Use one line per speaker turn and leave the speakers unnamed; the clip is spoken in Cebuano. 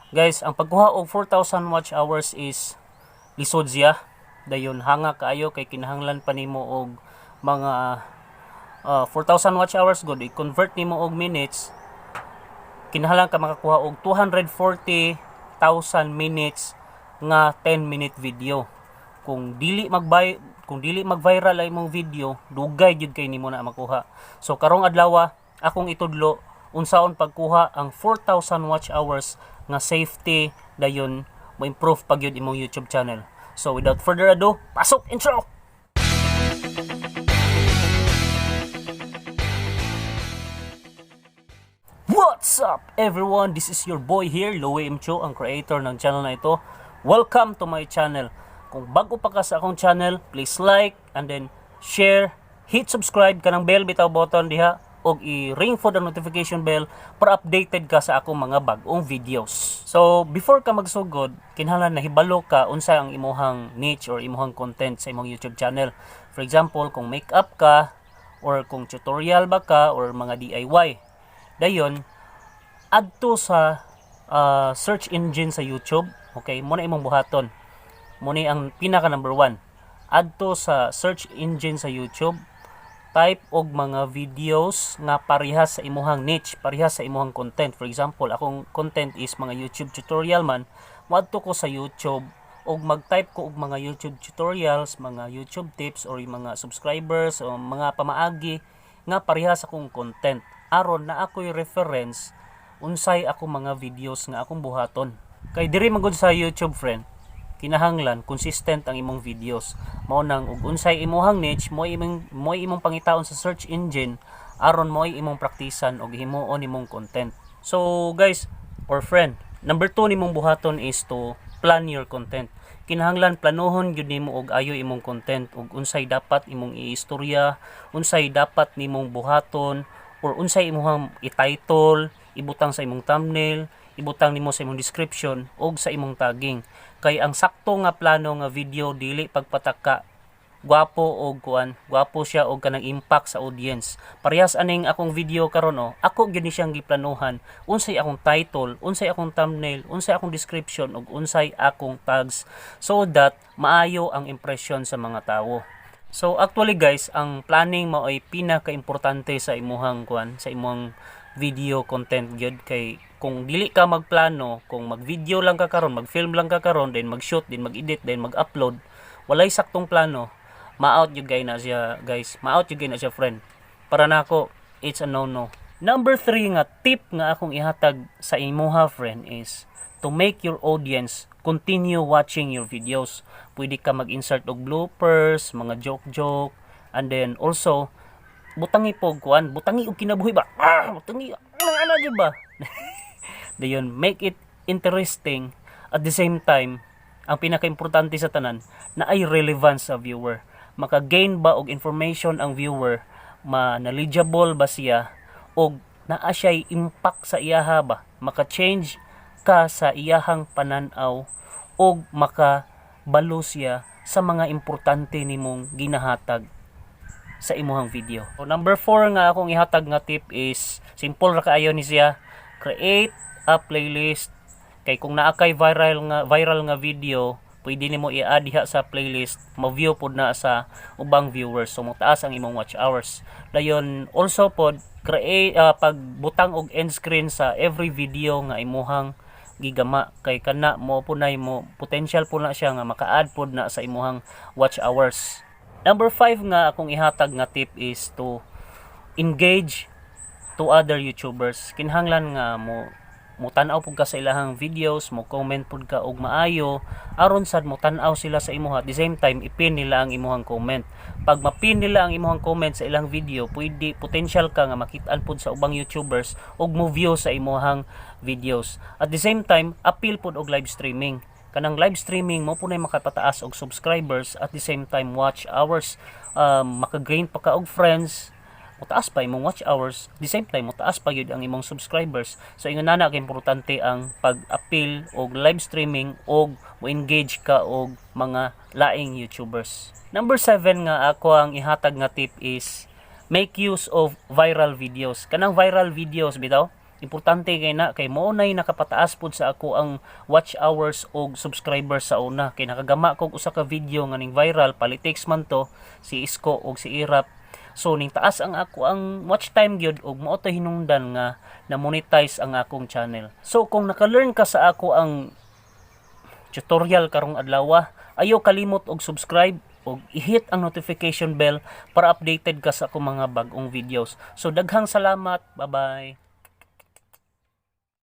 Guys, ang pagkuha og 4,000 watch hours is lisod siya. Dayon hanga kaayo kay kinahanglan pa nimo og mga 4,000 watch hours good, i-convert nimo og minutes, kinahanglan ka makakuha og 240,000 minutes nga 10-minute video. Kung dili mag-viral ang imong video, dugay gyud kay nimo na makuha. So karong adlaw, akong itudlo unsaon pagkuha ang 4,000 watch hours nga safety, dayon mo improve pa gyud imong YouTube channel. So without further ado, pasok intro. What's up, everyone? This is your boy here, Louie Mcho, ang creator ng channel na ito. Welcome to my channel. Kung bago pa ka sa akong channel, please like and then share, hit subscribe kanang bell bitaw button diha og i-ring for the notification bell para updated ka sa akong mga bag-ong videos. So, before ka magsugod, kinahanglan nahibalo ka unsa ang imuhang niche or imuhang content sa imong YouTube channel. For example, kung makeup ka or kung tutorial ba ka or mga DIY. Dayon, adto sa search engine sa YouTube, okay, mao na imong buhaton. Mao ni ang pinaka number one. Adto sa search engine sa YouTube, type og mga videos nga parehas sa imuhang niche, parehas sa imuhang content. For example, akong content is mga YouTube tutorial man, moadto ko sa YouTube og mag-type ko og mga YouTube tutorials, mga YouTube tips or yung mga subscribers o mga pamaagi nga parehas akong content. Aron naa ako'y reference unsay ako mga videos nga akong buhaton. Kay diri man gud sa YouTube, friend, kinahanglan consistent ang imong videos. Mao nang ug unsay imuhang niche, mo imong pangitaon sa search engine aron mo imong praktisan og himuon imong content. So guys or friend, number 2 nimong buhaton is to plan your content. Kinahanglan planuhon gyud nimo og ayo imong content ug unsay dapat imong iistorya, unsay dapat nimong buhaton or unsay imong i-title, ibutang sa imong thumbnail, ibutang nimo sa imong description ug sa imong tagging. Kay ang sakto nga plano nga video dili pagpataka gwapo og kuan, gwapo siya og kanang impact sa audience. Parehas aning akong video karon oh, ako gyud ni siyang giplanuhan unsay akong title, unsay akong thumbnail, unsay akong description ug unsay akong tags so that maayo ang impression sa mga tawo. So actually, guys, ang planning mao ay pinaka-importante sa imuhang kuan, sa imong video content gyud, kay kung dili ka magplano, kung mag-video lang ka karon, mag-film lang ka karon, then mag-shoot, then mag-edit, then mag-upload, walay saktong plano, ma-out gyud kay na siya, guys. Ma-out gyud kay na siya, friend. Para nako, it's a no-no. Number 3 nga tip nga akong ihatag sa imuha, friend, is to make your audience continue watching your videos. Pwede ka mag-insert og bloopers, mga joke-joke, and then also butangi pog kuan, butangi og kinabuhi ba? Ah, butangi ano ano jud ba? Dayon make it interesting. At the same time, ang pinakaimportante sa tanan na ay relevance sa viewer. Maka-gain ba og information ang viewer, ma knowledgeable ba siya og naa siya'y impact sa iyaha ba, maka-change ka sa iyahang pananaw og makabalo siya sa mga importante nimong ginahatag sa imuhang video. So, number 4 nga akong ihatag nga tip is simple ra kaayo ni siya. Create a playlist, kay kung naa kay viral nga video, pwede nimo i-add diha sa playlist, ma-view pod na sa ubang viewers, so motaas ang imong watch hours. Dayon also pod create pagbutang og end screen sa every video nga imuhang gigama, kay kana mo po na mo potential po na siya nga maka-add pod na sa imuhang watch hours. Number 5 nga akong ihatag nga tip is to engage to other YouTubers. Kinahanglan nga mo mo tan-aw pud ka sa ilahang videos, mo comment pud ka og maayo aron sad mo tan-aw sila sa imuha. At the same time, ipin nila ang imuhang comment. Pag mapin nila ang imuhang comment sa ilang video, pwede potential ka nga makitaan pud sa ubang YouTubers og mo view sa imuhang videos. At the same time, appeal pud og live streaming. Kanang live streaming mo po na makapataas og subscribers, at the same time watch hours, maka-gain pa ka og friends, motaas pa imong watch hours, the same time motaas pa gyud ang imong subscribers. So ingon nana ka importante ang pag-appeal og live streaming og mo-engage ka og mga laing YouTubers. Number 7 nga ako ang ihatag nga tip is make use of viral videos. Kanang viral videos bitaw. Importante kay na kay mao nay nakapataas pud sa ako ang watch hours og subscribers sa una kay nakagama kog usa ka video nga ning viral, politics man to, si Isko og si Erap. So ning taas ang ako ang watch time gyud og mao to hinungdan nga na monetize ang akong channel. So kung naka-learn ka sa ako ang tutorial karong adlaw, ayo kalimot og subscribe og i-hit ang notification bell para updated ka sa akong mga bag-ong videos. So daghang salamat. Bye-bye.